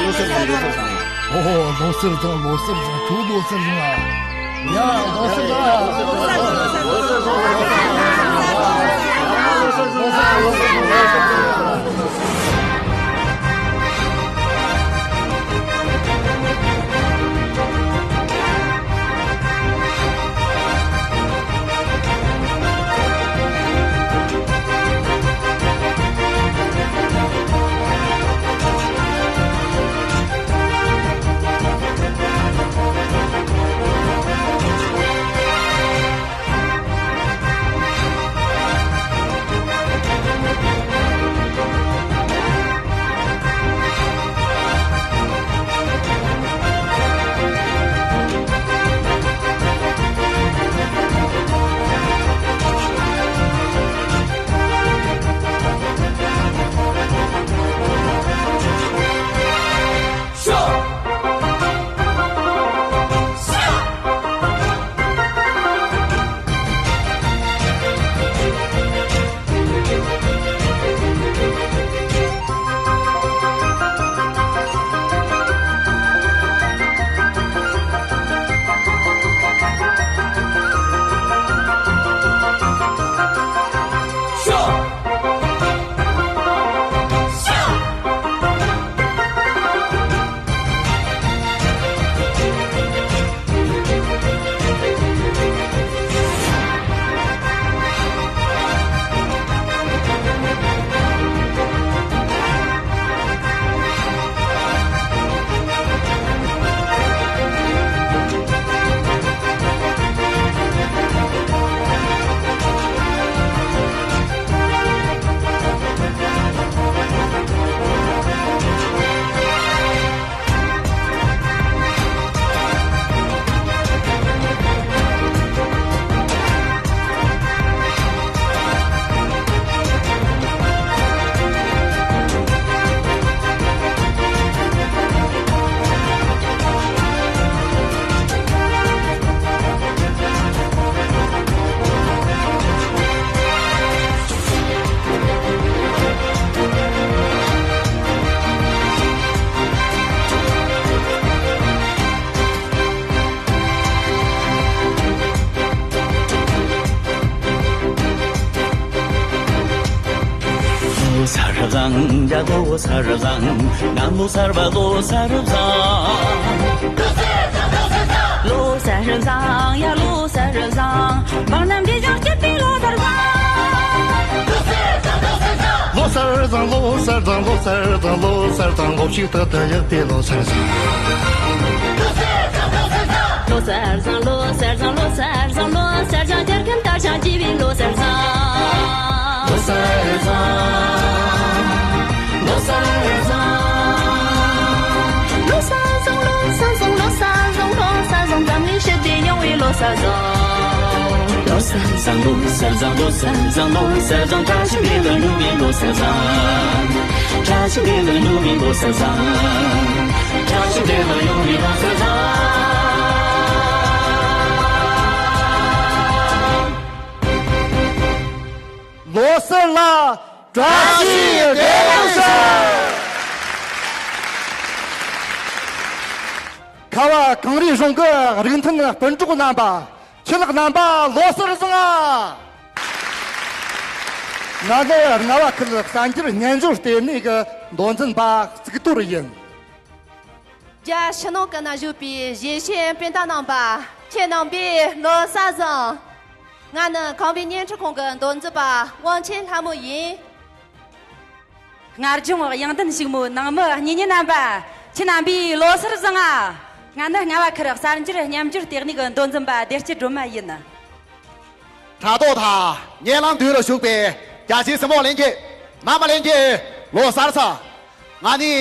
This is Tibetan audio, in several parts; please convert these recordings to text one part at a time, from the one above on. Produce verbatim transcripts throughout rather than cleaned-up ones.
ལོ་གསར་བཟང་། ལོ་གསར་བཟང་། ཨོ་ཧོ། ལོ་གསར་བཟང་། ལོ་གསར་བཟང་། ཁྱོད་ལོ་གསར་བཟང་ཨ། ཡ། ལོ་གསར་བཟང་། ལོ་གསར་བཟང་། ཡ་ལོ་གསར་བཟང་། ང་ལོ་གསར་བ་ལོ་གསར་བཟང་། ལོ་གསར་བཟང་། ཡ་ལོ་གསར་བཟང་། འབངས་རྣམས་འདྲེས་ཤིང་སྐྱིད་པའི་ལོ་གསར་བཟང་། ལོ་གསར་བཟང་། ལོ་གསར་བཟང་། ལོ་གསར་བཟང་། ལོ་གསར་བཟང་། ལོ་ཕྱུགས་དག་ཏུ་ཡག་པའི་ལོ་གསར་བཟང་། ལོ་གསར་བཟང་། ལོ་གསར་བཟང་། ལོ་གསར་བཟང་། ལོ་གསར་བཟང་། རྒྱལ་ཁམས་དར་ཞིང་རྒྱས་པའི་ལོ་གསར་བཟང་། ལོ་གསར་བཟང་། ལོ་གསར་བཟང་། ལོ་གསར་བཟང་། ལོ་གསར་བཟང་། ལོ་གསར་བཟང་། ལོ་གསར་བཟང་། འཛམ་གླིང་ཞི་བདེ་ཡོང་བའི་ལོ་གསར་བཟང་། ལོ་གསར་བཟང་། ལོ་གསར་བཟང་། ལོ་གསར་བཟང་། ལོ་གསར་བཟང་། བཀྲ་ཤིས་འཕེལ་ལ་སྨྱུག་མའི་ལོ་གསར་བཟང་། བཀྲ་ཤིས་འཕེལ་ལ་སྨྱུག་མའི་ལོ་གསར་བཟང་། བཀྲ་ཤིས་འཕེལ་ལ་སྨྱུག་མའི་ལོ་གསར་བཟང་། ལོ་གསར་ལ་བཀྲ་ཤིས་བདེ་ལེགས་ཞུ། ཁ་བ་གངས་རིའི་གཞུང་གི་རིགས་མཐུན་སྤུན་གྲོགས་རྣམ་པ། ཁྱེད་རྣམ་པ་ལོ་གསར་བཟང་ཨ། ང་ནི་རྔ་བ་ཁུལ་གསར་འགྱུར་སྙན་ཞུ་ལྟེ་གནས་ཀྱི་མདོ་འཛིན་པ་གཙུག་ཏོར་ཡིན། རྒྱ་ཕྱི་ནང་ཀུན་ན་བཞུགས་པའི་གཞིས་བྱེས་སྤུན་ཟླ་རྣམ་པ། ཁྱེད་རྣམ་པས་ལོ་གསར་བཟང་། ང་ནི་ཁམས་པའི་བརྙན་འཕྲིན་ཁང་གི་མདོ་འཛིན་པ་དབང་ཆེན་ལྷ་མོ་ཡིན། སྔར་བྱུང་དབྱངས་ལྡན་ཕྱུག་མོའི་ནང་མི་གཉེན་ཉེ་རྣམ་པ། ཁྱེད་རྣམ་པས་ལོ་གསར་བཟང་ཨ། ང་ནི་རྔ་བ་ཁུལ་གསར་འགྱུར་སྙན་ཞུ་ལྟེ་གནས་ཀྱི་མདོ་འཛིན་པ་བདེ་སྐྱིད་སྒྲོལ་མ་ཡིན། དྲ་ཐོག་དང་སྙན་ལམ་མདུན་ལ་བཞུགས་པའི་རྒྱ་ཆེའི་གཟིགས་མོ་ལྷན་རྒྱས། རྣམ་པ་ལྷན་རྒྱས། ལོ་གསར་བཟང་། ང་ནི་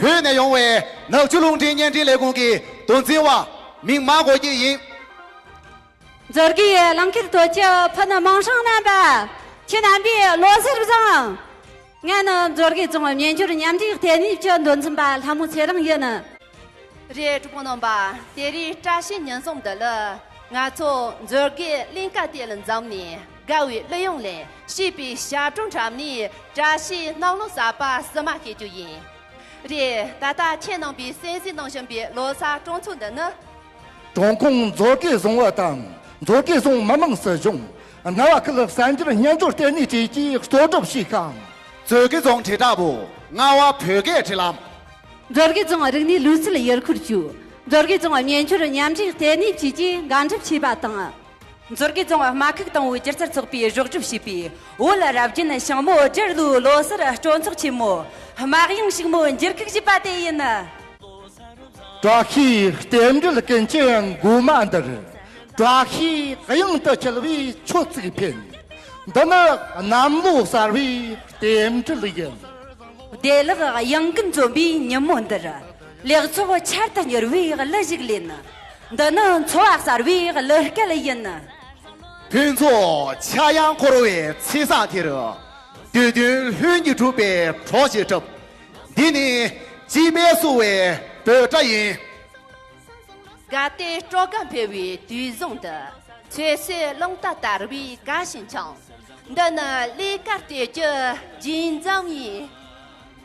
བོད་ནས་ཡོང་བའི་ནག་ཆུ་རླུང་འཕྲིན་བརྙན་འཕྲིན་ལས་ཁུངས་ཀྱི་མདོ་འཛིན་པ་མིང་མ་གོ་སྐྱིད་ཡིན། མཛོད་དགེའི་གླིང་ཁུལ་སྟོད་ཆུ་ཕུ་ནུ་མིང་སྲིང་རྣམ་པ། ཁྱེད་རྣམ་པས་ལོ་གསར་བཟང་། ང་ནི་མཛོད་དགེ་རྫོང་སྨྱན་སྦྱོར་མཉམ་འབྲེལ་ལྟེ་གནས་ཀྱི་མདོ་འཛིན་པ་ལྷ་མོ་ཚེ་རིང་ཡིན། རེད། གྲོགས་པོ་རྣམ་པ། དེ་རིང་བཀྲ་ཤིས་ཉིན་གསུམ་འདི་ལ་ང་ཚོ་མཛོད་དགེ་གླིང་ཀ་དེ་ལ་འཛོམས་ནས། དགའ་བའི་གླུ་དབྱངས་ལེན། སྐྱིད་པའི་ཞབས་བྲོ་འཁྲབ་ནས། བཀྲ་ཤིས་སྣང་ལོ་གསར་པ་བསུ་མ་བྱེད་རྒྱུ་ཡིན། རེད། ད་ལྟ་ཁྱེད་རྣམ་པས་གསན་གཟིགས་གནང་བཞིན་པའི་ལོ་གསར་སྤྲོ་ཚོགས་འདི་ནི། ཀྲུང་གུང་མཛོད་དགེ་བཟང་པོ་དང་མཛོད་དགེ་བཟང་མི་དམངས་སྲིད་གཞུང་། རྔ་བ་ཁུལ་གསར་འགྱུར་སྙན་སྦྱོར་ལྟེ་གནས་བཅས་ཀྱིས་གཙོ་སྒྲུབ་བྱས་ཤིང་། མཛོད་དགེ་རྫོང་དྲིལ་བསྒྲགས་པུའུ་རྔ་བ་བོད་སྐད་འབྲེལ་ལམ། མཛོད་དགེ་རྫོང་རིག་གནས་ལུས་རྩལ་ཡུལ་སྐོར་ཅུའུ། མཛོད་དགེ་རྫོང་མཉེན་སྤྱོད་མཉམ་འབྲེལ་ལྟེ་གནས་བཅས་ཀྱིས་འགན་སྒྲུབ་བྱས་པ་དང་། མཛོད་དགེ་རྫོང་དམག་ཁུལ་དང་པོའི་སྒྱུ་རྩལ་ཚོགས་པས་རོགས་སྒྲུབ་བྱས་པའི་བོད་རབ་རྒྱན་ཞང་མོ་སྒྱུ་ལུའི་ལོ་གསར་སྤྲོ་ཚོགས་ཆེན་མོ། དམག་དབྱངས་ཕྱུག་མོ་འགྱུར་ཁུག་ཅེས་པ་དེ་ཡིན། བཀྲ་ཤིས་རྟེན་འབྲེལ་ཀུན་གྱི་མགོ་མ་འདིར། བཀྲ་ཤིས་དབྱངས་དུ་འཁྱིལ་བའི་ཆུ་ཚིགས་འཕེན། འདི་ནི་གནམ་ལོ་གསར་བའི་རྟེན་འབྲེལ་ཡིན། བདེ་ལེགས་གཡང་འགུལ་འཛོམས་པའི་ཉིན་མོ་འདིར། ལེགས་ཚོགས་ཆར་དུ་ཉར་བའི་གླུ་ཞིག་ལེན། འདི་ནི་འཚོ་བ་གསར་བའི་གླུ་སྐད་ཡིན། ཕུན་ཚོགས་ཆ་ཡང་འཁོར་བའི་ཚེས་བཟང་དེར། བདུད་འདུལ་ལྷུན་གྱིས་གྲུབ་པའི་གྲོགས་ཤིག་སྒྲུབ། འདི་ནི་སྐྱིད་པའི་བསུ་བའི་འབོད་སྒྲ་ཡིན། དགའ་སྟོན་སྤྲོ་དགའ་འཕེལ་བའི་དུས་བཟང་འདི། ཚེ་སྲོག་རླུང་རྟ་དར་བའི་དགའ་ཞིང་འཆང་། འདི་ནི་ལས་ཀ་སྟེར་རྒྱུ་རྗེས་འཛོམས་ཡིན།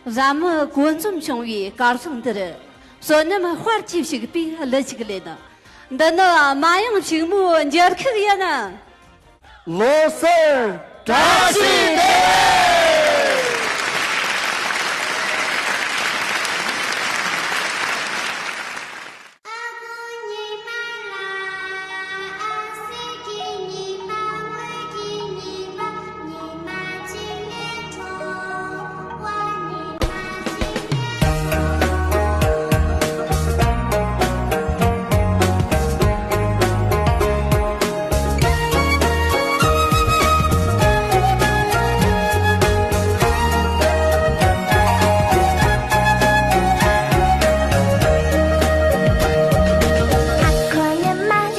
བཟའ་མི་གོ་འཛོམས་བྱུང་བའི་སྐལ་བཟང་འདིར། བསོད་ནམས་དཔལ་གྱིས་ཕྱུག་པའི་གླུ་ཞིག་ལེན། འདི་ནི་དམག་དབྱངས་ཕྱུག་མོའི་འགྱུར་ཁུག་ཡིན། ལོ་གསར་བཀྲ་ཤིས་བདེ་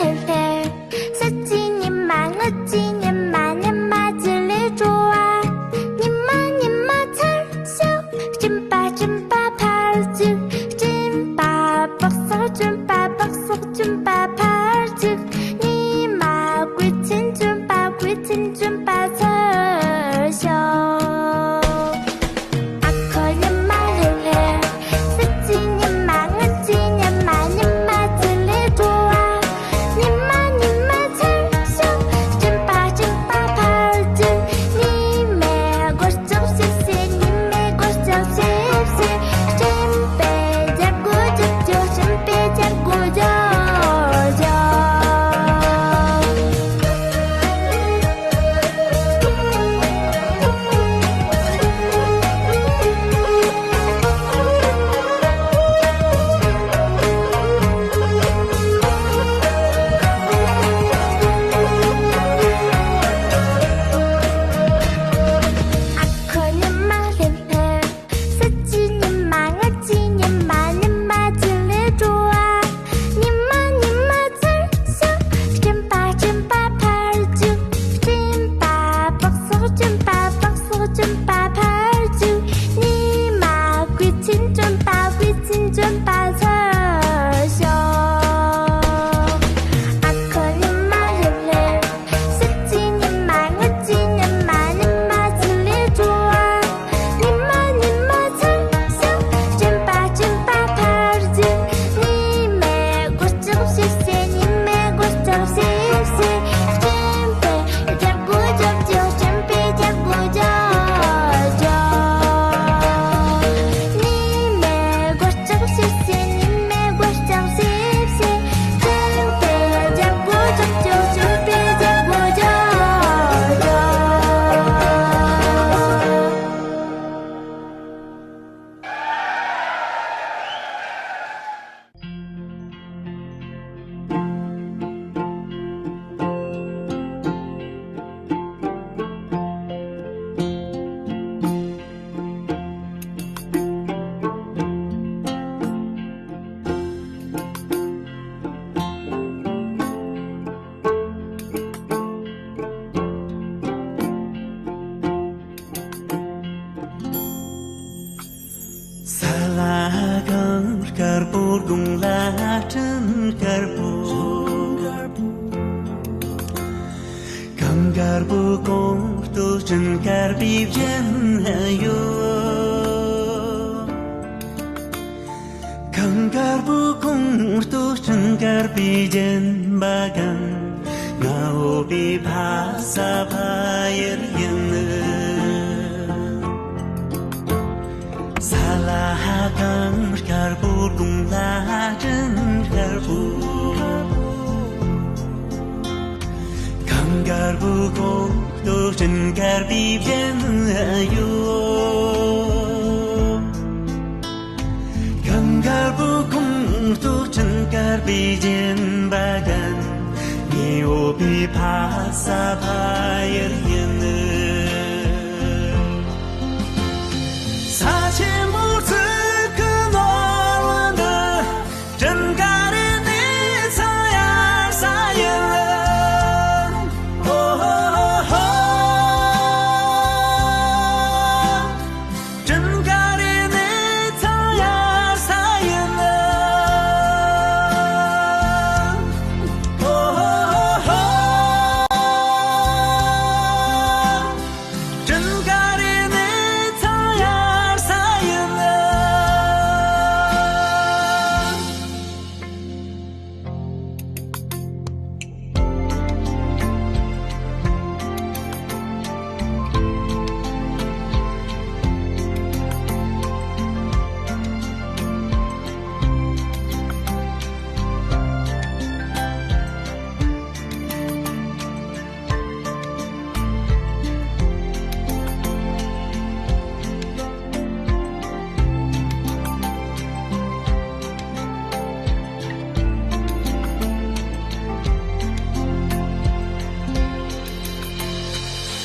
ལེགས། ཟས་བཅུད་ཉི་མ། དངུལ་བཅུད་ཉི་མ། ཉི་མ་བཅུ་ལས་སྤྲོ་བ། ཉི་མ་ཉི་མ་ཚར་ཤོག་སྤྲིན་པ་སྤྲིན་པ་ཕར་ཚུགས། སྤྲིན་པ་སྦག་སོག་སྤྲིན་པ་སྦག་སོག་སྤྲིན་པ་ཕར་ཚུགས། ཉི་མ་དགུ་ཚན་སྤྲིན་པ་དགུ་ཚན་སྤྲིན་པ་ཚར་ཤོག་ཨ་ཁུ་ཉི་མ་ལྷེར་ལྷེར། ཟས་བཅུད་ཉི་མ། དངུལ་བཅུད་ཉི་མ། ཉི་མ་བཅུ་ལས་སྤྲོ་བ། ཉི་མ་ཉི་མ་ཚར་ཤོག་སྤྲིན་པ་སྤྲིན་པ་ཕར་ཚུགས། ཉི་མའི་སྒོར་ལྕགས་བྱེད་བྱེད། ཉི་མའི་སྒོར་ལྕགས་བྱེད་བྱེད། སྤྲིན་པའི་རྒྱལ་སྒོ་རྒྱབ་རྒྱོབ། སྤྲིན་པའི་རྒྱལ་སྒོ་རྒྱོབ་རྒྱོབ། ཨ་ཁུ་ཉི་མ་ལྷེར་ལྷེར། ཟས་བཅུད་ཉི་མ། དངུལ་བཅུད་ཉི་མ། ཉི་མ་བཅུ་ལས་སྤྲོ་བ། ཉི་མ་ཉི་མ་ཚར་ཤོག་སྤྲིན་པ་སྤྲིན་པ་ཕར་ཚུགས། སྤྲིན་པ་སྦག་སོག་སྤྲིན་པ་སྦག་སོག་སྤྲིན་པ་ཕར་ཚུགས། ཉི་མ་དགུ་ཚན་སྤྲིན་པ་དགུ་ཚན་སྤྲིན་པ་ཚར་ཤོག་ཨ་ཁུ་ཉི་མ་ལྷེར་ལྷེར། ཟས་བཅུད་ཉི་མ། དངུལ་བཅུད་ཉི་མ། ཉི་མ་བཅུ་ལས་སྤྲོ་བ། ཉི་མ་ཉི་མ་ཚར་ཤོག་སྤྲིན་པ་སྤྲིན་པ་ཕར་ཚུགས། ཉི་མའི་སྒོར་ལྕགས་བྱེད་བྱེད། ཉི་མའི་སྒོར་ལྕགས་བྱེད་བྱེད། སྤྲིན་པའི་རྒྱལ་སྒོ་རྒྱོབ་རྒྱོབ། སྤྲིན་པའི་རྒྱལ་སྒོ་རྒྱོབ་རྒྱོབ། ཉི་མའི་སྒོར་ལྕགས་བྱེད་བྱེད། ཉི་མའི་སྒོར་ལྕགས་བྱེད་བྱེད། སྤྲིན་པའི་རྒྱལ་སྒོ་རྒྱོབ་རྒྱོབ། སྤྲིན་པའི་རྒྱལ་སྒོ་རྒྱོབ་རྒྱོབ། ས་ལ་གངས་དཀར་པོ། དགུང་ལ་སྤྲིན་དཀར་པོ། གངས་དཀར་པོ་གོང་དུ་སྤྲིན་དཀར་པོའི་བཞིན་ཡོད། དཀར་པོ་ཁོང་ལྟོ་སྤྲིན་དཀར་པོའི་རྒྱན་པ་གན། ང་འོ་པའི་ཕ་ས་ཕ་ཡུལ་ཡིན། ས་ལ་ཧ་གང་དཀར་པོ་དགུང་ལ་སྤྲིན་དཀར་པོ། གང་དཀར་པོ་ཁོང་ལྟོ་སྤྲིན་དཀར་པོའི་རྒྱན་ཡོད། གང་དཀར་པོ་ཁོང་ལྟོ་སྤྲིན་དཀར་པོའི་རྒྱན་པ་གན། ངའི་འོ་པའི་ཕ་ས་ཕ་ཡུལ་ཡིན། ས་ཆེན་པོ་ཚིག་གི་ནོར་བུ་འདི། སྤྲིན་དཀར་རི་ནས་ཚང་ཡར་ས་ཡིན། ཨོ་ཧོ་ཧོ་ཧོ། སྤྲིན་དཀར་རི་ནས་ཚང་ཡར་ས་ཡིན། ཨོ་ཧོ་ཧོ་ཧོ། སྤྲིན་དཀར་རི་ནས་ཚང་ཡར་ས་ཡིན།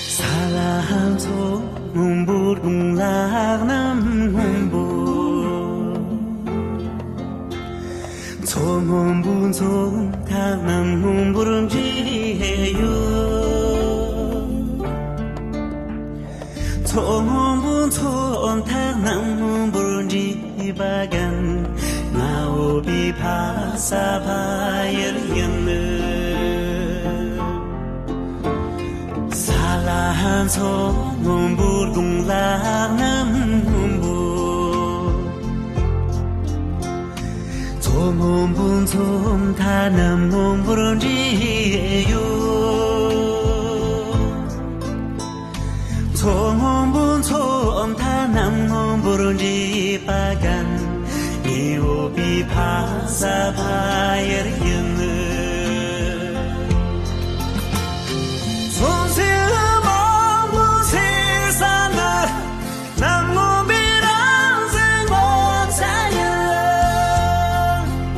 ས་ལ་མཚོ་སྔོན་པོ་དགུང་ལ་གནམ་སྔོན་པོ། མཚོ་སྔོན་པོ་མཚོ་མཐའ་གནམ་སྔོན་པོར་འདྲེས་ཡོད། མཚོ་སྔོན་པོ་མཚོ་མཐའ་གནམ་སྔོན་པོར་འདྲེས་པ་གན། ང་འོ་པའི་ཕ་ས་ཕ་ཡུལ་ཡིན། ས་ལ་མཚོ་སྔོན་པོ་དགུང་ལ་གནམ་སྔོན་པོ། མཚོ་སྔོན་པོ་མཚོ་མཐའ་གནམ་སྔོན་པོར་འདྲེས་ཡོད། མཚོ་སྔོན་པོ་མཚོ་མཐའ་གནམ་སྔོན་པོར་འདྲེས་པ་གན། ངའི་འོ་པའི་ཕ་ས་ཕ་ཡུལ་ཡིན། མཚོ་མཚེའུ་མང་པོ་འཚེར་ས་ན། གནམ་སྔོན་པོའི་རང་བཞིན་ངོ་མཚར་ཡིན།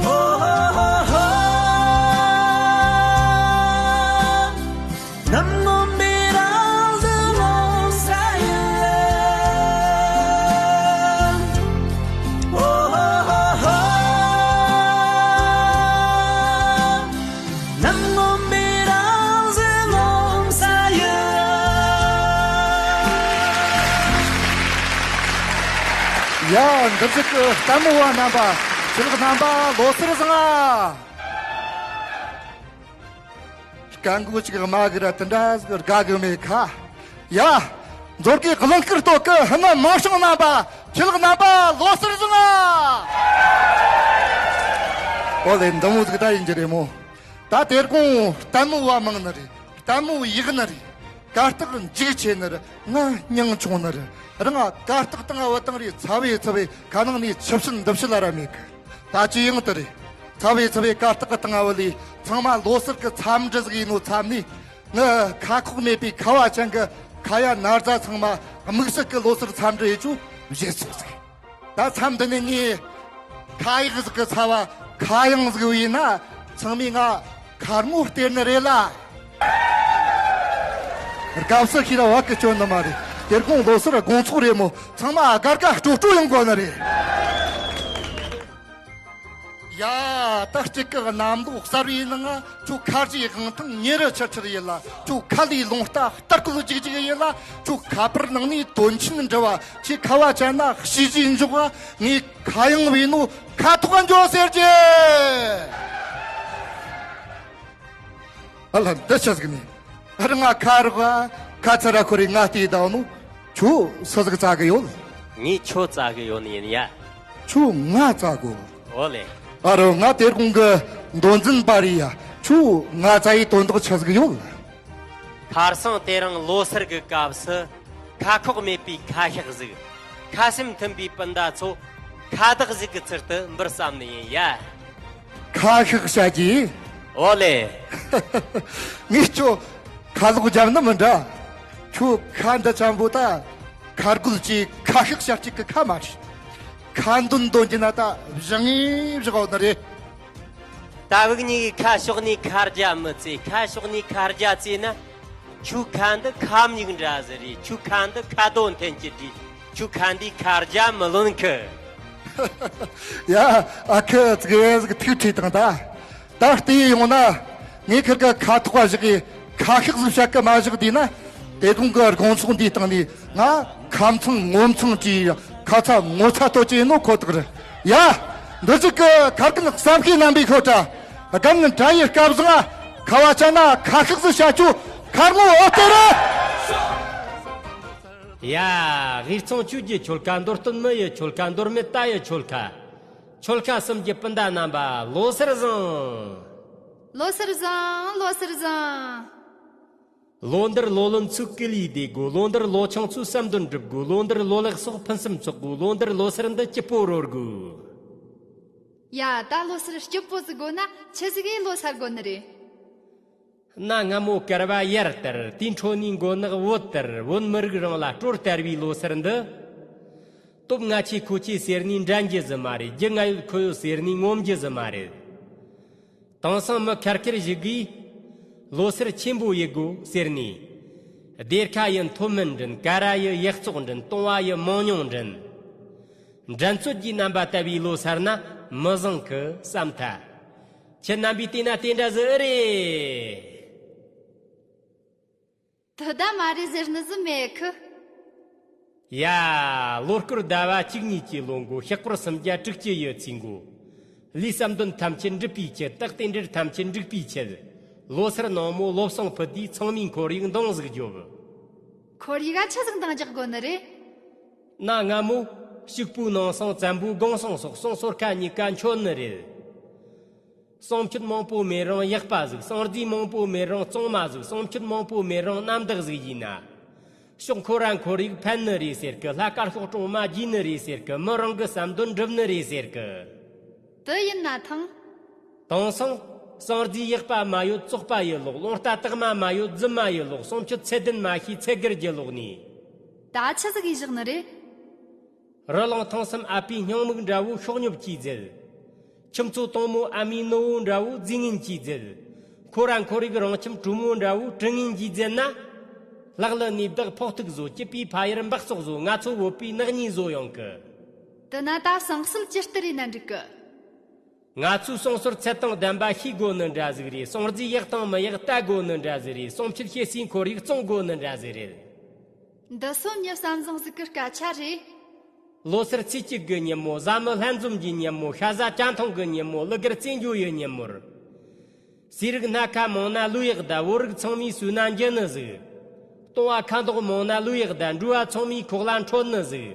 ཧོ་ཧོ་ཧོ་ཧོ། གནམ་སྔོན་པོའི་རང་བཞིན་ངོ་མཚར་ཡིན། ཧོ་ཧོ་ཧོ་ཧོ། གནམ་སྔོན་པོའི་རང་བཞིན་ངོ་མཚར་ཡིན། ཡ། འདིར་བཞུགས་ཀྱི་ལྟད་མོ་བ་རྣམ་པ། ཆོས་ལུགས་རྣམ་པ། ལོ་གསར་བཟང་ང་། སྐད་མགོ་གཅིག་དམའ་གི་ར་དེ་འདྲ་ཟིག་དགའ་གི་མེད་ཁ། ཡ། མཛོར་གི་གླིང་སྐུར་གཏོད་གི་ཧི་མ་མིང་སྲུང་རྣམ་པ། ཆོས་ལུགས་རྣམ་པ། ལོ་གསར་བཟང་ང་། ཨོ་ལེ། འདི་མོ་ཟིག་ད་ཡིན་རྒྱུ་རེད་མོ། ད་དེ་དགོང་ལྟད་མོ་བ་མང་ནི་རེད། ལྟད་མོ་ཡག་ནི་རེད། གར་སྟེགས་འཇིགས་ཆེ་ནི་རེད། ང་མྱིང་ཆུང་ནི་རེད། རང་ང་གར་སྟེགས་སྟེང་བུད་བཏང་རེ་ཚ་བའི་ཚ་བའི་ཁ་ནང་ནས་ཆུ་བཤད་འདི་བཤད་ལ་ར་མེད་གི། ད་ཅི་ཡང་དེ་རེད། ཚ་བའི་ཚ་བའི་གར་སྟེགས་སྟེང་བུད་ལས་ཚང་མ་ལོ་གསར་གི་འཚམས་འདྲི་ཟིག་ཡིན་ནོ་འཚམས་ནས། ངི་ཁ་ཁོག་མེད་པའི་ཁ་བ་ཅན་གི་ཁ་ཡ་ན་རྫ་ཚང་མ་དམིགས་བསལ་གི་ལོ་གསར་འཚམས་འདྲི་ཡེད་རྒྱུ་བཞེས་སོང་ཟིག། ད་མཚམས་འདི་ནས་ངས་ཁ་ཡག་ཟིག་གི་ཚ་བ་ཁ་ཡང་ཟིག་བོས་ན། ཚང་མས་ང་ཁ་ངོ་སྟེར་ནི་རེད་ལ། དགའ་བསུ་ཤེས་ར་བ་གི་སྐྱོན་ནི་མ་རེད། དེ་དགོང་ལོ་གསར་དགོང་ཚོགས་རེད་མོ། ཚང་མ་དགའ་དགའ་སྤྲོ་སྤྲོ་ཡོང་དགོས་ནི་རེད། ཡ། ད་གཅིག་གི་གནམ་ལོ་གསར་བའི་ནང་ང་ཁྱོད་ཁ་རྗེ་དབང་ཐང་ཉེ་རུ་ཆེར་ཆེར་ཡིན་ལ། ཁྱོད་ཁ་ལས་རླུང་རྟ་སྟར་ཀོ་ལོ་རྒྱུག་རྒྱུག་ཡིན་ལ། ཁྱོད་ཁ་པར་ནང་ནས་དོན་ཆེན་འདྲི་བ། ཁྱེད་ཁ་བ་ཅན་ན་ཤེས་རྗེས་འཇོག་ག། ངས་ཁ་གཡང་བས་ནོ་ཁ་ཐོག་འཇོག་ཟེར་གྱི། ཨ་ལ་འདི་ཆི་ཟིག་ནི། ཨ་ར་ང་ཁ་རོག་ག། ཁ་ཚ་ར་ཁོ་རེ་ང་བལྟས་བསྡད་ནོ། ཁྱོད་སུ་ཟིག་བཙལ་གི་ཡོད། ངས་ཁྱོད་བཙལ་གི་ཡོད་ནི་ཡིན་ཡ། ཁྱོད་ང་བཙལ་གོ། ཨོ་ལེ། ཨ་རོ། ང་དེ་དགོང་གི་མདོ་འཛིན་པ་རེད་ཡ། ཁྱོད་ང་བཙལ་ཡི་དོན་དག་ཆི་ཟིག་ཡོད། ཁར་སང་དེ་རིང་ལོ་སར་གི་སྐབས་སུ་ཁ་ཁོག་མེད་པའི་ཁ་ཤགས་ཟིག་ཁ་སེམས་མཐུན་པའི་སྤུན་ཟླ་ཚོ་ཁ་བདག་ཟིག་གི་ཚུལ་དུ་འབུལ་བསམ་ནི་ཡིན་ཡ། ཁ་ཤགས་བྱ་རྒྱུ། ཨོ་ལེ། ངས་ཁྱོད་ཁ་ལོག་རྒྱབ་ན་མི་འདྲ། ཁྱོད་ཁ་འདྲ་ཅན་པོ་ད་ཁ་རྒོད་ཀྱི་ཁ་ཤགས་བྱ་རྒྱུ་གི་ཁ་མ་རེད། ཁ་འདོན་འདོན་རྒྱུ་ན་ད་བཞག་ངེས་བཞག་འོ་ནི་རེད། ད་བུ་གཉིས་ཀྱི་ཁ་ཕྱོགས་ནས་ཁ་རྒྱ་མི་བཙལ། ཁ་ཕྱོགས་ནས་ཁ་རྒྱ་བཙལ་ན། ཁྱོའི་ཁ་འདི་ཁ་མྱུག་འདྲ་ཟིག་རེད། ཁྱོའི་ཁ་འདི་ཁ་རྡོ་འཐེན་གྱི་རེད། ཁྱོའི་ཁ་འདིས་ཁ་རྒྱ་མི་ལོན་གི། ཡ། ཨ་ཁུ་ཙིག་གེ་ཟིག་ཐུགས་ཁྲོས་བཏང་ད། ད་བལྟས་ཡོང་ན། ངས་ཁིར་གི་ཁ་ཐོག་བཞག་གི་ཁ་ཤགས་ཟིག་བྱ་གི་མ་བཞག་དུས་ན། དེ་དགོང་གི་དགོང་ཚོགས་འདིའི་སྟེང་ནས་ང་ཁ་མཚང་ངོ་མཚང་གི་ཁ་ཚ་ངོ་ཚ་ཐོ་ཅི་ཡིན་ནོ་ཁོ་ཐག་རེད། ཡ། འདི་ཅིག་གི་ཁར་ཀུན་བསམ་ཤེས་རྣམ་པའི་ཤོ་ཏྲ། སྒམ་ནི་དྲ་ཡི་སྐབས་བཟང་ང་ཁ་བ་ཅན་ན་ཁ་ཤགས་ཟིག་བྱ་ཆོ་ཁར་ངོ་འོ་དེ་རེད། ཡ། དབུས་གཙང་ཆོས་ཀྱི་ཆོལ་ཁ། མདོ་སྟོད་མི་ཡི་ཆོལ་ཁ། མདོ་སྨད་རྟ་ཡི་ཆོལ་ཁ། ཆོལ་ཁ་གསུམ་གྱི་སྤུན་ཟླ་རྣམ་པ། ལོ་སར་བཟང་། ལོ་སར་བཟང་། ལོ་སར་བཟང་། ལོ་འདིར་ལོ་ལོན་ཚོས་སྐུ་ལུས་བདེ་དགོས། ལོ་འདིར་ལོ་ཆུང་ཚོས་བསམ་དོན་འགྲུབ་དགོས། ལོ་འདིར་ལོ་ལེགས་སོགས་ཕུན་སུམ་ཚོགས་དགོས། ལོ་འདིར་ལོ་སར་འདི་སྐྱིད་པོ་རོལ་དགོས། ཡ། ད་ལོ་སར་སྐྱིད་པོ་ཟིག་དགོས་ན་ཆི་ཟིག་གིས་ལོ་སར་དགོས་ནི་རེད། གནའ་སྔ་མོ་གར་བ་ཡར་དར། དེའི་འཕྲོ་ནས་མགོ་ནག་བོད་དར། བོད་མི་རིགས་རང་ལ་སྲོལ་དར་བའི་ལོ་སར་འདི། སྟོབས་ང་ཆེ་ཁོ་ཆེ་ཟེར་ནས་འགྲན་རྒྱུ་ཟིག་མ་རེད། རྒྱུ་ང་ཡོད་ཁོ་ཡོད་ཟེར་ནས་ངོམ་རྒྱུ་ཟིག་མ་རེད། དེང་སང་མི་ཁེར་ཁེར་ཞིག་གིས་ལོ་སར་ཆེན་པོ་ཡེད་དགོས་ཟེར་ནས། སྡེར་ཁ་ཡི་མཐོ་དམན་འདྲེན། ཀ་ར་ཡི་ཡག་བཙོག་འདྲེན། བཏུང་བ་ཡི་མང་ཉུང་འདྲེན། འགྲན་རྩོད་ཀྱི་རྣམ་པ་ལྟ་བུའི་ལོ་སར་ན་མི་བཟང་གི་བསམ་ཐལ། ཁྱེད་རྣམ་པས་བལྟས་ན་དེ་འདྲ་ཟིག་ཨེ་རེད། དེ་ད་མ་རེད་ཟེར་ནི་ཟིག་མེད་གི། ཡ། ལོ་སྐོར་ཟླ་བ་བཅུ་གཉིས་ཀྱི་ལོ་འགོ། ཤག་པར་སུམ་བརྒྱ་དྲུག་ཅུ་ཡི་ཚེས་འགོ། ལུས་བསམ་དོན་ཐམས་ཅད་འགྲུབ་པའི་ཆེད། རྟགས་རྟེན་འབྲེལ་ཐམས་ཅད་འགྲུབ་པའི་ཆེད། ལོ་སར་ནངས་མོ་ལོ་བཟང་ཕུད་དུས་ཚང་མས་ཁོར་ཡུག་འདང་ཟིག་རྒྱོབ། ཁོར་ཡུག་ག་ཆི་ཟིག་འདང་རྒྱག་དགོས་ནི་རེད། གནའ་སྔ་མོ། ཕྱུག་པོའི་ནང་སང་བཙན་པོའི་དགུང་སང་སོགས་སོང་སོར་ཁ་གཉིས་ཀ་འཆོལ་ནི་རེད། བསང་མཆོད་མང་པོ་མེད་རུང་ཡག་པ་ཟིག་བསང་རྫས་མང་པོ་མེད་རུང་གཙང་མ་ཟིག་བསང་མཆོད་མང་པོ་མེད་རུང་རྣམ་དག་ཟིག་ཡིན་ན། ཕྱོགས་འཁོར་ར་འཁོར་ཡུག་ཕན་ནི་རེད་ཟེར་གི། ལྷ་དཀར་ཤོག་གྲོང་མ་རྒྱས་ནི་རེད་ཟེར་གི། མི་རང་གི་བསམ་དོན་འགྲུབ་ནི་རེད་ཟེར་གི། དེ་ཡིན་ན་ཐང་། དེང་སང་། བསང་རྫས་ཡག་པ་མ་ཡོད་བཙོག་པ་ཡི་ལོག་རླུང་རྟ་དག་མ་མ་ཡོད་རྫུན་མ་ཡི་ལོག་བསང་མཆོད་ཚད་ལྡན་མ་ཤེས་ཚད་བརྒལ་གྱི་ལོག་ནས། ད་ཆི་ཟིག་ཡིས་བཞག་ནི་རེད། རི་ལུང་ཐང་གསུམ་ཨ་ཕའི་སྙིང་མིག་འདྲ་བོ་ཤོག་ཉོབ་ཀྱིས་མཛད། ཁྱིམ་མཚོ་དྭངས་མོ་ཨ་མའི་ནུ་བོ་འདྲ་བོ་རྫིས་ངན་གྱིས་མཛད། ཁོ་ར་ཁོ་རིག་རང་ཁྱིམ་དྲོན་མོ་འདྲ་བོ་དྲི་ངན་གྱིས་མཛད་ན། ལག་ལ་ནས་བདག་ཕོག་ཐུག་བཟོ། སྐྱིད་པའི་ཕ་ཡུལ་འབག་བཙོག་བཟོ། ང་ཚོ་བོད་པའི་ནག་ཉེས་བཟོ་ཡོང་གི། དེ་ན་ད་བསང་གསོལ་ཇི་ལྟར་ཡིན་ན་འགྲིག་གི། ང་ཚོས་བསང་གསོལ་ཚད་དང་ལྡན་པ་ཤེས་དགོས་ནི་འདྲ་ཟིག་རེད། བསང་རྫས་ཡག་དང་མི་ཡག་ལྟ་དགོས་ནི་འདྲ་ཟིག་རེད། བསང་མཆོད་བྱེད་སའི་ཁོར་ཡུག་བཙོང་དགོས་ནི་འདྲ་ཟིག་རེད། འདི་སོ་མྱི་བསམ་བཟང་ཟིག་གི་སྐད་ཆ་རེད། ལོ་སར་ཚེས་གཅིག་གི་ཉིན་མོ། བཟའ་མི་ལྷན་འཛོམས་ཀྱི་ཉིན་མོ། ཤ་ཟ་ཇ་འཐུང་གི་ཉིན་མོ། གླུ་གར་རྩེད་འཇོ་ཡི་ཉིན་མོར། ཟས་རིགས་སྣ་ཁ་མང་ན་ལུས་ཡག་ད། བོད་རིགས་ཚང་མས་ཟོས་ན་འཇུ་ནི་ཟིག་བཏུང་བ་ཁ་མདོག་མང་ན་ལུས་ཡག་ད། འགྲོ་བ་ཚང་མའི་ཁོག་ལ་འཕྲོད་ནི་ཟིག་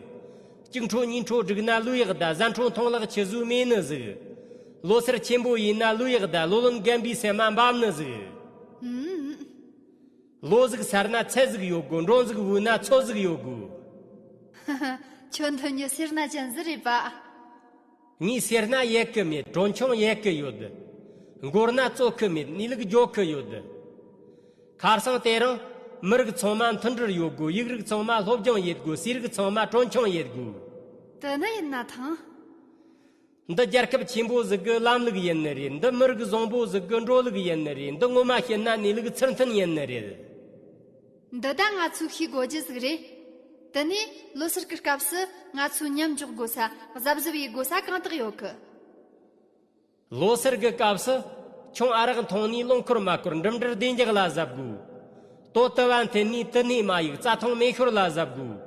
གཅིག་འཕྲོ་གཉིས་འཕྲོ་བསྒྲིགས་ན་ལུས་ཡག་ད། གཟའ་འཕྲོ་མཐོང་ལག་ཆུ་ཟོས་མེད་ནི་ཟིག་ལོ་སར་ཆེན་པོ་ཡིན་ན་ལུས་ཡག་ད། ལོ་ལོན་རྒན་པའི་སེམས་མ་འབབ་ནི་ཟིག་ཨུམ། ལོ་ཟིག་སར་ན་ཚད་ཟིག་ཡོད་དགོས། མགྲོན་ཟིག་བོས་ན་ཚོད་ཟིག་ཡོད་དགོས། ཁྱོད་འདི་མྱི་སེར་སྣ་ཅན་ཟིག་རེད་པ། ངས་སེར་སྣ་ཡེད་གི་མེད། གྲོན་ཆུང་ཡེད་གི་ཡོད། མགོ་སྣ་བཙོ་གི་མེད། གནས་ལུགས་འཇོག་གི་ཡོད། ཁར་སང་དེ་རིང་མི་རིགས་ཚང་མ་མཐུན་སྒྲིལ་ཡོད་དགོས། ཡིག་རིགས་ཚང་མ་སློབ་སྦྱོང་ཡེད་དགོས། ཟས་རིགས་ཚང་མ་གྲོན་ཆུང་ཡེད་དགོས། དེ་ནི་ཡིན་ན་ཐང་། འདི་རྒྱལ་ཁབ་ཆེན་པོ་ཟིག་གི་ལམ་ལུགས་ཡིན་ནི་རེད། འདི་མི་རིགས་བཟང་པོ་ཟིག་གི་འགྲོ་ལུགས་ཡིན་ནི་རེད། འདི་ངོ་མ་བཤད་ན་གནས་ལུགས་ཚུལ་མཐུན་ཡིན་ནི་རེད། འདི་ད་ང་ཚོས་ཤེས་དགོས་རྒྱུ་ཟིག་རེད། དེ་ནས་ལོ་སར་གི་སྐབས་སུ་ང་ཚོས་མཉམ་འཇོག་དགོས་ས་གཟབ་གཟབ་ཡེད་དགོས་ས་གང་དག་ཡོད་གི། ལོ་སར་གི་སྐབས་སུ་ཆུང་ཨ་རག་འཐུང་ནས་རླུང་འཁོར་མ་འཁོར། འགྲིམ་འགྲུལ་བདེ་འཇགས་ལ་གཟབ་དགོས། དོ་དུ་བ་འཐེན་ནས་དུ་ནས་མ་གཡུག་རྩྭ་ཐང་མེ་ཤོར་ལ་གཟབ་དགོས།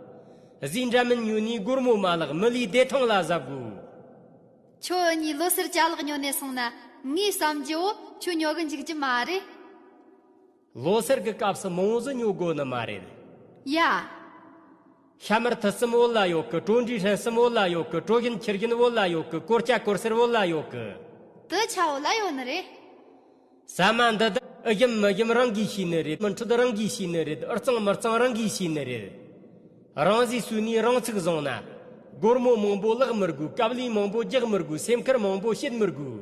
གཟིག་འདྲ་མིན་ཉོས་ནས་སྒོར་མོ་མ་བརླག་མི་ལུས་བདེ་ཐང་ལ་གཟབ་དགོས། ཁྱོད་གཉིས་ལོ་སར་ཅ་ལག་ཉོ་ནས་སོང་ན་ངའི་བསམ་རྒྱུ་བོ་ཁྱོད་ཉོ་གི་འཇུག་རྒྱུ་མ་རེད། ལོ་སར་གི་སྐབས་སུ་མང་བོ་ཟིག་ཉོ་དགོས་ནི་མ་རེད། ཡ། ཤ་མར་ཐུད་གསུམ་བོད་ལ་ཡོད་གི། གྲོ་འབྲས་ཧྲན་གསུམ་བོད་ལ་ཡོད་གི། གྲོ་བཞིན་ཁྱི་བཞིན་བོད་ལ་ཡོད་གི། གོར་སྐྱ་གོར་སེར་བོད་ལ་ཡོད་གི། དེ་ཆ་བོད་ལ་ཡོད་ནི་རེད། ཟ་མ་འདི་དག་ཨེ་ཞིམ་མི་ཞིམ་རང་གིས་ཤེས་ནི་རེད། མི་འཕྲོད་རང་གིས་ཤེས་ནི་རེད། ཨེ་གཙང་མི་གཙང་རང་གིས་ཤེས་ནི་རེད། རང་ཟས་ཟོས་ནས་རང་ཚུགས་བཟུང་ན། སྒོར་མོ་མང་པོ་བརླག་མི་དགོས། དཀའ་ལས་མང་པོ་རྒྱག་མི་དགོས། སེམས་ཁུར་མང་པོ་བྱེད་མི་དགོས།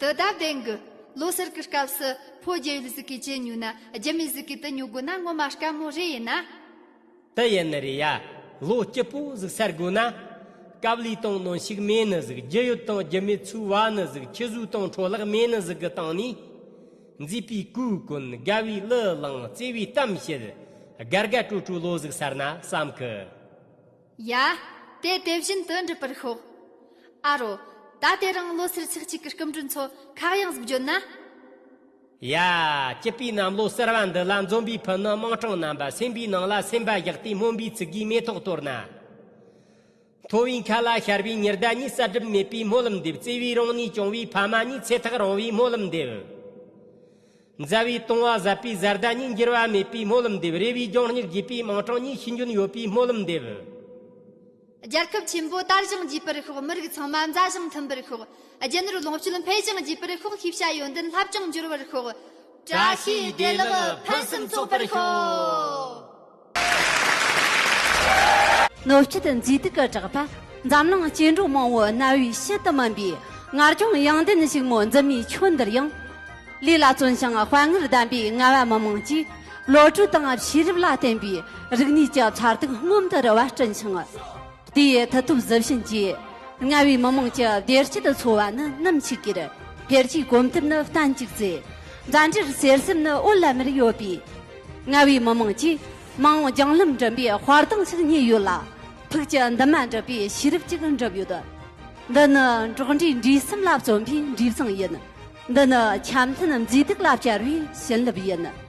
དེ་ད་བདེན་གི། ལོ་སར་གི་སྐབས་སུ་ཕོ་རྒྱལ་བའི་གཟུགས་ཀྱི་ཅི་ཉོས་ན་རྒྱུ་མའི་གཟུགས་ཀྱི་དེ་ཉོ་དགོས་ན་ངོ་མ་དཀའ་མོ་རེད། ཡིན་ན། དེ་ཡིན་ནི་རེད་ཡ། ལོ་སྐྱིད་པོ་ཟིག་སར་དགོས་ན། དཀའ་ལས་དང་གནོན་ཤུགས་མེད་ནི་ཟིག་རྒྱུ་ཡོད་དང་རྒྱུ་མེད་ཚོའི་བ་ནི་ཟིག་ཁྱི་ཟོས་དང་འཕྲོ་བརླག་མེད་ནི་ཟིག་གི་སྟེང་ནས། མཛེས་པའི་གོས་གོན། དགའ་བའི་གླུ་བླངས། བརྩེ་བའི་གཏམ་བཤད། དགའ་དགའ་སྤྲོ་སྤྲོའི་ལོ་ཟིག་སར་ན་བསམ་གི། ཡ། དེ་དེ་བཞིན་དུ་འགྲུབ་པར་ཤོག་ཨ་རོ། ད་དེ་རིང་ལོ་སར་ཚེགས་གཅིག་གི་སྐུ་མགྲོན་ཚོ་ཁ་གཡང་ཟིག་བརྗོད་ན། ཡ། སྐྱིད་པའི་གནམ་ལོ་གསར་བ་འདི་ལ་འཛོམས་པའི་ཕུ་ནུ་མིང་གྲགས་རྣམ་པ། སེམས་པའི་ནང་ལ་སེམས་པ་བཞག་སྟེ་སྨོན་པའི་ཚིག་གིས་མེ་ཏོག་གཏོར་ན། མཐོ་བའི་མཁའ་ལ་ཤར་བའི་ཉི་ཟླ་གཉིས། གསལ་གྲིབ་མེད་པའི་སྨོན་ལམ་འདེབས། བརྩེ་བའི་རང་གནས་སྐྱོང་བའི་ཕ་མ་གཉིས། ཚེ་ཐག་རིང་བའི་སྨོན་ལམ་འདེབས། མཛའ་བའི་བཏུང་བ་ཟབ་པའི་བཟའ་ཟླ་གཉིས། འགྱུར་བ་མེད་པའི་སྨོན་ལམ་འདེབས། རེ་བའི་རྒྱང་སྙིགས་རྒྱས་པའི་མིང་གྲགས་གཉིས། ཤེས་འཇོན་ཡོད་པའི་སྨོན་ལམ་འདེབས། རྒྱལ་ཁབ་ཆེན་པོ་དར་ཞིང་རྒྱས་པར་ཤོག་མི་རིགས་ཚང་མ་མཛའ་ཞིང་མཐུན་པར་ཤོག་རྒྱུ་ནོར་ལོངས་སྤྱོད་འཕེལ་ཞིང་རྒྱས་པར་ཤོག་ཤེས་བྱ་ཡོན་ཏན་ལྷབ་ཅིང་འབྱོར་བར་ཤོག་བཀྲ་ཤིས་བདེ་ལེགས་ཕུན་སུམ་ཚོགས་པར་ཤོག་ནོར་སྐྱིད་མཛེས་སྡུག་གི་གྲགས་པ། འཛམ་གླིང་སྐྱེ་འགྲོ་མང་བོའི་རྣ་བའི་ཕྱིར་དུ་སྨིན་པའི་སྔར་བྱུང་དབྱངས་ལྡན་ཞིག་མོ་འཛུམ་མའི་ཁྱོན་འདིར་ཡང་། ལས་ལ་བརྩོན་ཞིང་དཔའ་ངར་ལྡན་པའི་རྔ་བ་མི་དམངས་ཀྱིས་བློ་གྲོས་དང་ཤེས་རབ་ལ་བརྟེན་པའི་རིག་གནས་ཀྱི་མཚར་སྡུག་སྔོན་དུ་རོལ་བ་བསྐྲུན་ཞིང་། དེའི་མཐུ་སྟོབས་གཟི་བྱིན་གྱིས་རྔ་བའི་མི་དམངས་ཀྱི་བདེ་སྐྱིད་འཚོ་བ་ནི་ནམ་འཆི་གི་རེད། འཕེལ་རྒྱས་གོམ་སྟབས་ནི་བརྟན་གཅིག་ཚེ། མཛའ་འབྲེལ་གསེར་གསེབ་ནི་འོད་ལ་མར་ཡོད་པས། རྔ་བའི་མི་དམངས་ཀྱིས་མ་འོངས་རྒྱང་ལམ་འགྲིམ་པའི་དཔའ་གདེང་ཞིག་རྙེད་ཡོད་ལ། ཕུགས་ཀྱི་འདུན་མ་འགྲུབ་པའི་ཤེས་རབ་ཅིག་འགྲུབ་ཡོད། འདི་ནི་འབྲོག་འདྲའི་འབྲས་སེམས་ལ་བརྩོན་པའི་འབྲས་བཟང་ཡིན། འདི་ནི་འཆམ་མཐུན་མཛེས་སྡུག་ལ་བཅར་བའི་བྱིན་རླབས་ཡིན།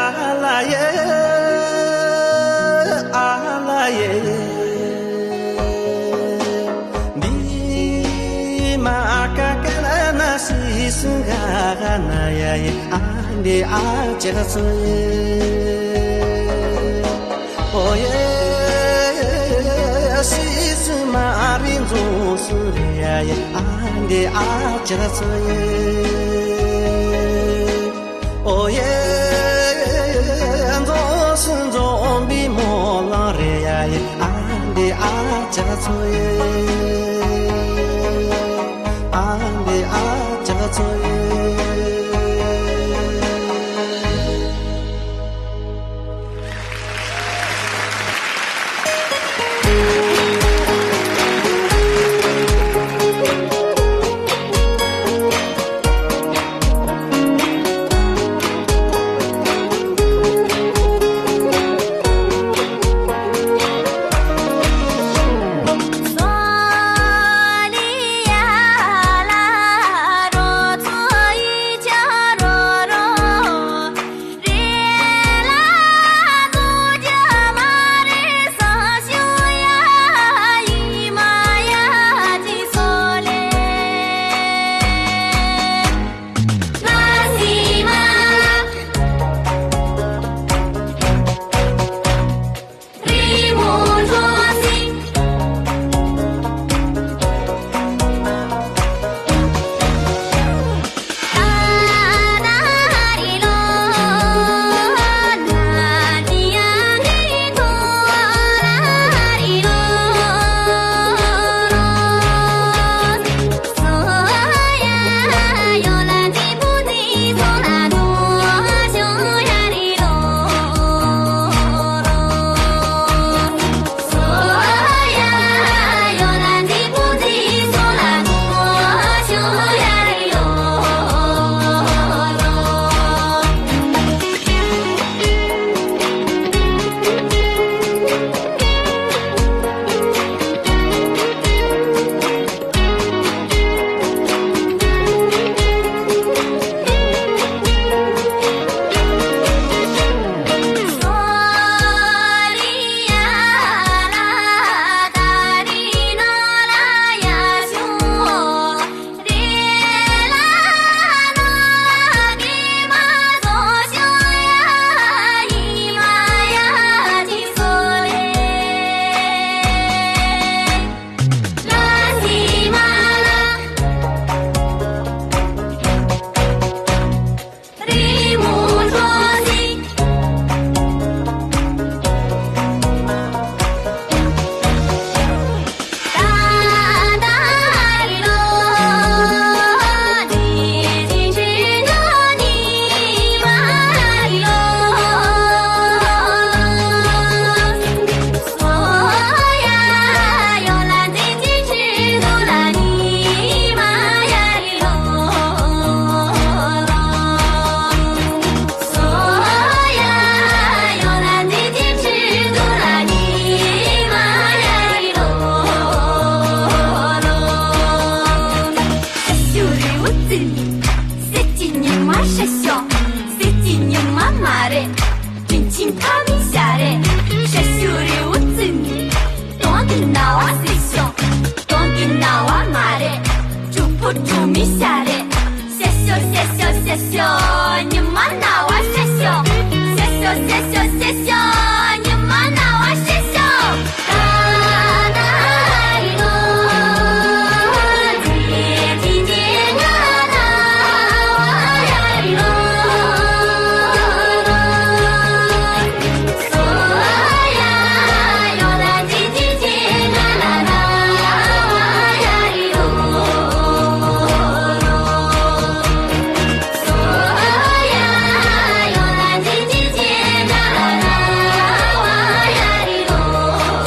ཨ་ལ་ཡེ། ཨ་ལ་ཡེ། འདི་མ་ཀ་ཀ་ན་ན་སི་སུ་ག་ག་ན་ཡ་ཡེ། ཨ་འདི་ཨ་ཅག་ཚོ་ཡེ། ཨོ་ཡེ། སི་སུ་མ་རི་འཛོམས་སུ་རེ་ཡ་ཡེ། ཨ་འདི་ཨ་ཅག་ཚོ་ཡེ། ཨོ་ཡེ། འཛོམས་སུ་འཛོམས་པའི་སྨོན་ལམ་རེ་ཡ་ཡེ། ཨ་འདི་ཨ་ཅག་ཚོ་ཡེ།